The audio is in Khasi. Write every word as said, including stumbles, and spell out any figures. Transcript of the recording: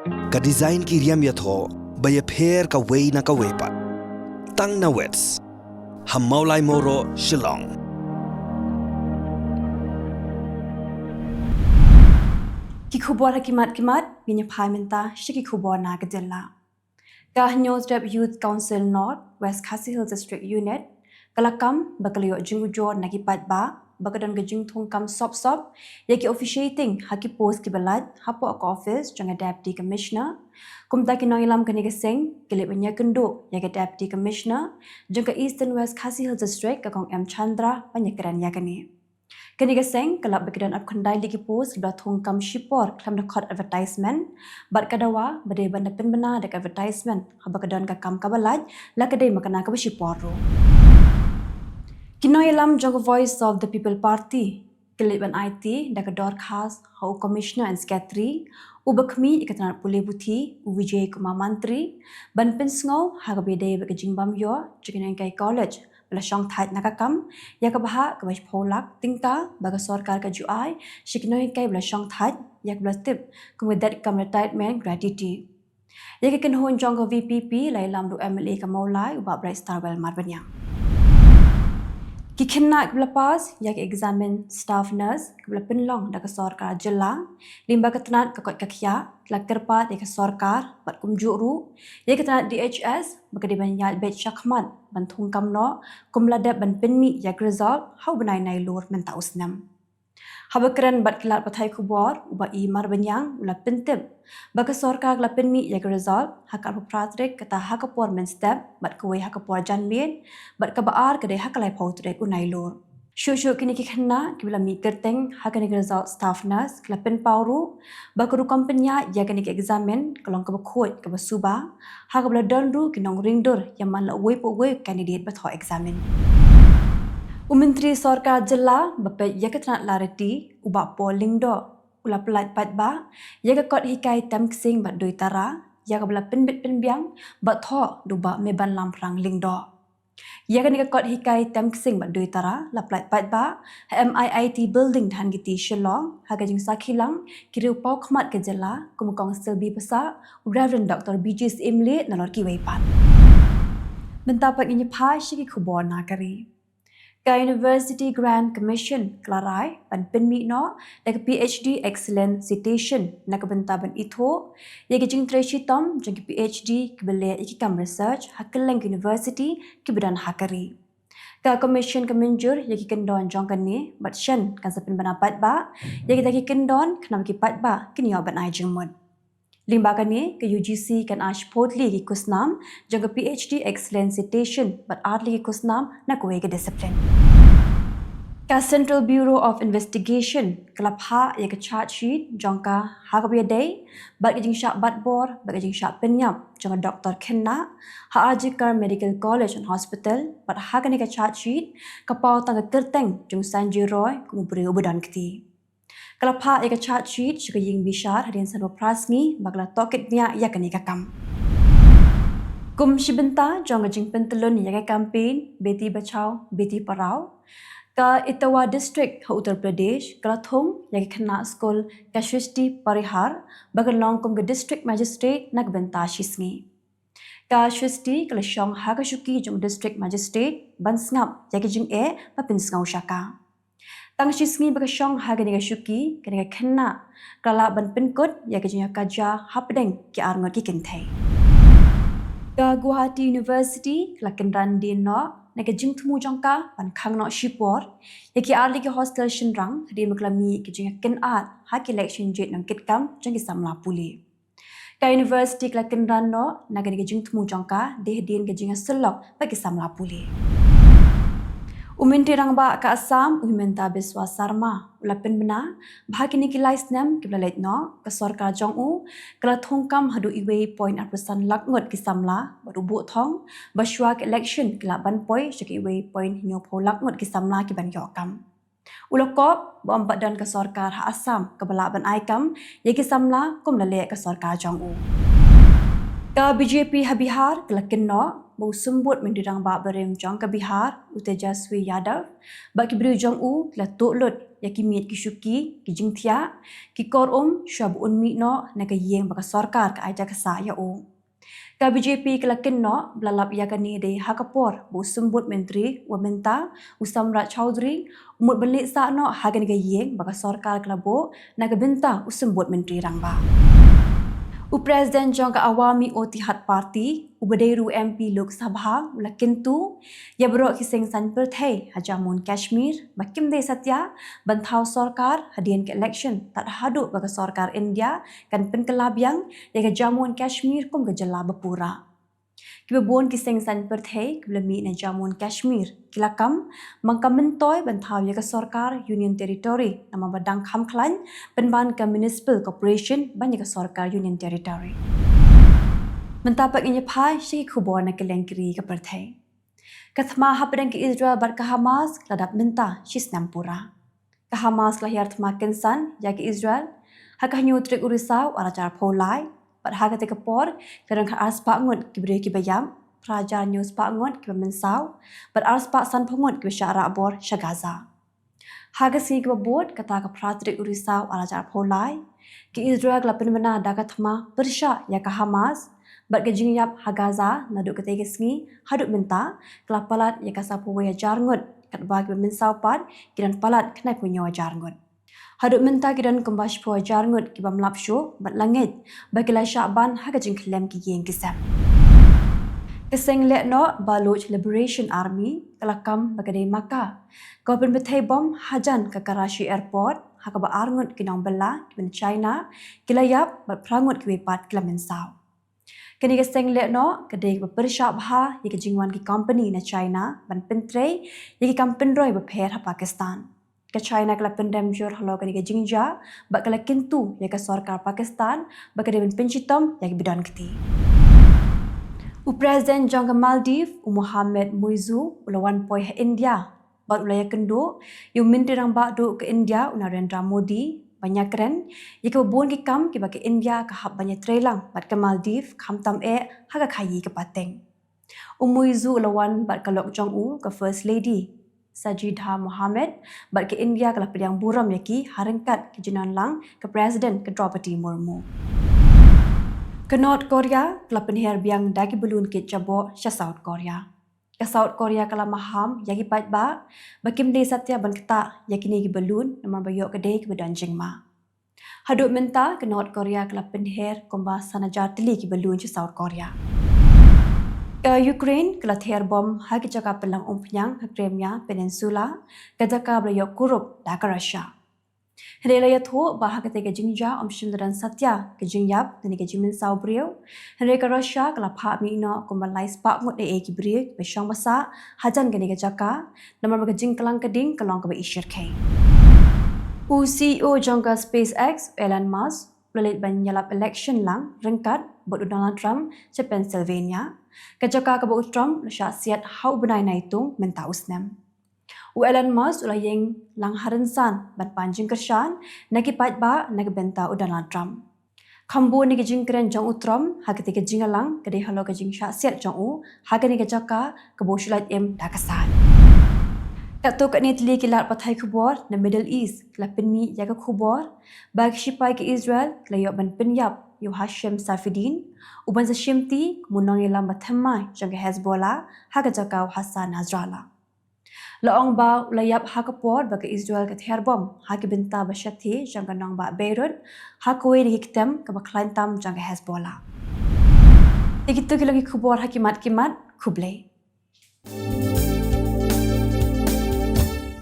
Ka design ki riam ïathoh ba ïapher kawei na kawei pat. Tang na Wits ha Mawlai Mawroh, Shillong. Ki khubor ha ki mat ki mat, ngin ïa phai mynta sha ki khubor na ka jylla. Ka Hynñiewtrep Youth Council North West Khasi Hills District Unit ka la kam ba ka la ïoh jingujor na ki paidbah ba ka don ka jingthungkam sop sop ïa ki officiating ha ki post kiba lait hapoh ka office jong ka Deputy Commissioner. Kumta ki nongïalam kane ka seng ki leit ban ïakynduh ïa ka Deputy Commissioner jong ka Eastern West Khasi Hills District, ka Kong M Chandra, ban ïakren ïa kane. Kane ka seng ka lap ba ki don arphew khyndai tylli ki post ba la thungkam shipor khlem da khot advertisement, bad ka dawa ba dei ban da pynbna da ka advertisement haba ka don ka kam kaba lait, la ka dei makna kaba shipor ruh. Ki nongïalam jong ka Voice of the People Party ki leit ban aiti da ka dorkhas ha u Commissioner and Secretary uba khmih ïa ka tnat pule puthi, u Vijay Kumar Mantri, ban pynsngew ha kaba ïadei bad ka jingbym ïoh jong ka Nonghikai College ba la shongthait na ka kam ïa ka bhah kaba shiphew lak tyngka ba ka sorkar ka ju ai sha ki nonghikai ba la shongthait, ïa kaba la tip kum ka dead cum retirement gratuity. Ïa ka kynhun jong ka VPP la ïalam da u MLA ka Mawlai, u Bah Brightstarwell Marbaniang. Ki khynnah kiba la pass ïa ka examen staff nurse kaba la pynlong da ka sorkar jylla lyngba ka tnat ka koit ka khiah, la kyrpad ïa ka sorkar bad kumjuh ruh ïa ka tnat DHS ba ka dei ban ïaid beit shakhmat ban thungkam noh kum la dep ban pynmih ïa ka result ha u bnai Nailur mynta u snem. Haba kren bad ki lad pathai khubor, u Bah E Marbaniang u la pyntip ba ka sorkar ka la pynmih ïa ka result ha ka arphew phra tarik, kata ha ka por mynstep bad kawei ha ka por janmiet, bad kaba ar ka dei ha ka laiphew tarik u Nailur. Shuh shuh kine ki khynnah kiba la mih kyrteng ha kane ka result staff nurse ki la pynpaw ruh ba ka rukom pynïaid ïa kane ka examen ka long kaba khuid kaba suba, ha kaba la don ruh ki nongring dur ïa man la uwei pa uwei u candidate ba thoh examen. U Myntri Sorkar Jylla ba peit ïa ka tnat Lanarti, u Bah Paul Lyngdoh, u la pyllait paidbah ïa ka kot hikai Tem Ksing bad Dui Tara, ïa kaba la pynbit pynbiang bad thoh da u Bah Mebanlam Phrang Lyngdoh. Ïa kane ka kot hikai Tem Ksing bad Dui Tara la pyllait paidbah ha MIIT Building, Dhankheti, Shillong, ha ka jingsakhi lang ki riewpawkhmat ka jylla kum u Kong Selby Passah, u Reverend Doctor B J Syiemlieh, nalor kiwei pat. Mynta pat ngin ïa phai sha ki khubor na ka ri. Ka University Grant Commission ka la rai ban pynmih noh da ka PhD Excellence Citation na ka bynta ban ithuh ïa ki jingtrei shitom jong ki PhD kiba leh ïa ki kam research ha kylleng ki university kiba don ha ka ri. Ka Commission ka mynjur ïa ki kyndon jong kane bad shen kan sa pynbna paidbah ïa kita ki kyndon khnang ba ki paidbah kin ïoh ban ai jingmut. Lyngba kane, ka UGC kan ai shiphew tylli ki khusnam jong ka PhD Excellence Citation bad ar tylli ki khusnam na kawei ka discipline. Ka Central Bureau of Investigation ka la phah ïa ka charge sheet jong ka ha kaba ïadei bad ka jingshah batbor bad ka jingshah pynïap jong ka doktor khynnah ha R G Kar Medical College and Hospital, bad ha kane ka charge sheet ka paw tang ka kyrteng jong u Sanjay Roy kum u briew uba don kti. Ka la phah ïa ka charge sheet sha ka ïing bishar hadien sanphew phra sngi ba ka la tohkit bniah ïa kane ka kam. Kum shi bynta jong ka jingpyntyllun ïa ka campaign Beti Bachao Beti Padhao, ka Etawah District ha Uttar Pradesh ka la thung ïa ka khynnah skul ka Shrishti Parihar ba kan long kum ka District Magistrate na ka bynta shi sngi. Ka Shrishti ka la shong ha ka shuki jong u District Magistrate ban sngap ïa ka jingeh ba pynsngew sha ka. Tang shi sngi ba ka shong ha kane ka shuki, kane ka khynnah ka la lah ban pynkut ïa ka jingïakajia hapdeng ki arngut ki kynthei. Ka Gauhati University ka la kynran dien noh na ka jingthmu jong ka ban khang noh shipor ïa ki artylli ki hostel shynrang hadien ba ka la mih ka jingïakynad ha ki election jied nongkitkam jong ki samla pule. Ka University ka la kynran noh na kane ka jingthmu jong ka dei hadien ka jingïasyllok bad ki samla pule. U Myntri Rangbah ka Assam, u Himanta Biswa Sarma, u la pynbna ba ha kine ki lai snem kiba la leit noh, ka sorkar jong u ka la thungkam haduh uwei point arphew san lak ngut ki samla bad u buh thong ba shuwa ka election ki lah ban poi sha ka uwei point hynñiewphew lak ngut ki samla ki ban ïoh kam. U la kop ba ym pat don ka sorkar ha Assam kaba lah ban ai kam ïa ki samla kum la leh ka sorkar jong u. Ka BJP ha Bihar ka la kynnoh ba u Symbud Myntri Rangbah barim jong ka Bihar, u Tejashwi Yadav, bad ki briew jong u ki la tuh lut ïa ki miet ki shuki, ki jingthiah, ki kor um, shuwa ba un mih noh na ka ïing ba ka sorkar ka ai jaka sah ïa u. Ka B J P ka la kynnoh ba la lap ïa kane dei ha ka por ba u symbud myntri uba mynta, u Samrat Chowdhury, u mut ban leit sah noh ha kane ka ïing ba ka sorkar ka la buh na ka bynta u symbud myntri rangbah. U President jong ka Awami Ittihad Party, uba dei ruh u M P Lok Sabha, u la kyntu ïa baroh ki seng saiñ pyrthei ha Jammu and Kashmir ba kim dei satia ban thaw sorkar hadien ka election, tad haduh ba ka sorkar India kan pynkylla biang ïa ka Jammu and Kashmir kum ka jylla bapura. Kiba bun ki seng saiñ pyrthei kiba la mih na Jammu and Kashmir ki la kam, man ka myntoi ban thaw ïa ka sorkar Union Territory, namar ba dang kham khlaiñ pynban ka Municipal Corporation ban ïa ka sorkar Union Territory. Mynta pat ngin ïa phai sha ki khubor na kylleng ki ri ka pyrthei. Ka thma hapdeng ka Israel bad ka Hamas ka la dap mynta shi snem pura. Ka Hamas ka la hiar thma kynsan ïa ka Israel ha ka hynñiew tarik u Risaw ar hajar arphew lai, bad ha katei ka por ka don khatar spah ngut ki briew kiba ïap, phra hajar hynñiew spah ngut kiba mynsaw, bad ar spah sanphew ngut kiba shah rah bor sha Gaza. Ha ka sngi kaba bud, kata ka phra tarik u Risaw ar hajar arphew lai, ka Israel ka la pynbna da ka thma pyrshah ïa ka Hamas, bad ka jingïap ha Gaza naduh katei ka sngi haduh mynta ka la palat ïa ka sawphew wei hajar ngut, katba kiba mynsaw pat ki don palat khyndai phew hynñiew hajar ngut. Haduh mynta ki don kumba shiphew hajar ngut ki bym lap shuh bad la ngeit ba ki la shah ban ha ka jingkhyllem ki ïing ki sem. Ka seng lehnoh Baloch Liberation Army ka la kam ba ka dei maka kaba pynpyrthei bom hajan ka Karachi Airport, ha kaba ar ngut ki nongbylla kiba na China ki la ïap bad phra ngut kiwei pat ki la mynsaw. Kane ka seng lehnoh ka dei kaba pyrshah bha ïa ka jingwan ki kompani na China ban pyntrei ïa ki kam pynroi bapher ha Pakistan. Ka China ka la pynrem jur halor kane ka jingjia bad ka la kyntu ïa ka sorkar Pakistan ba ka dei ban pynshitom ïa kiba don kti. U President jong ka Maldives, u Mohamed Muizzu, u la wan poi ha India bad u la ïakynduh ïa u Myntri Rangbah Duh ka India, u Narendra Modi, ban ïakren ïa kiba bun ki kam kiba ka India ka hap ban ïatreilang bad ka Maldives, khamtam eh ha ka khaïi ka pateng. U Muizzu u la wan bad ka lok jong u, ka First Lady Sajida Mohammed, bad ka India ka la pdiang burom ïa ki ha ryngkat ka jingdonlang ka President ka Draupadi Murmu. Ka North Korea ka la pynher biang da ki balloon kit jaboh sha South Korea. Ka South Korea ka la maham ïa ki paidbah ba kim dei satia ban ktah ïa kine ki balloon namar ba ïoh ka dei kiba don jingma. Haduh mynta ka North Korea ka la pynher kumba san hajar tylli ki balloon sha South Korea. Ka Ukraine ka la ther bom ha ki jaka pynlang umphniang ha Crimea Peninsula, ka jaka ba la ïoh kurup da ka Russia. Hynrei la ïathuh ba ha katei ka jingjia ym shym la don satia ka jingïap ne ka jingmynsaw briew. Hynrei ka Russia ka la phah mih noh kumba lai spah ngut eh ki briew ba shong ba sah hajan kane ka jaka, namar ba ka jingklang ka ding ka long kaba ishyrkhei. U C E O jong ka SpaceX, Elon Musk, u la leit ban ïalap election lang ryngkat bad u Donald Trump sha Pennsylvania, ka jaka kaba u Trump u la shah siat ha u bnai Naitung mynta u snem. U Elon Musk u la ïeng lang ha rynsan ban pan jingkyrshan na ki paidbah na ka bynta u Donald Trump. Kham bun na ki jingkren jong u Trump ha katei ka jingïalang ka dei halor ka jingshah siat jong u ha kane ka jaka kaba u shu lait im da ka sat. Katto katne tylli ki lad pathai khubor na Middle East ki la pynmih ïa ka khubor ba ki shipai ka Israel ki la ïoh ban pynïap ïa u Hashem Safieddine, uban sa shimti kum u nongïalam ba thymmai jong ka Hezbollah ha ka jaka u Hassan Nasrallah. La ong ba u la ïap ha ka por ba ka Israel ka ther bom ha ki bynta ba shathie jong ka nongbah Beirut, ha kawei na ki ktem kaba khlaiñ tam jong ka Hezbollah. Te kito ki long ki khubor ha ki mat ki mat, khublei.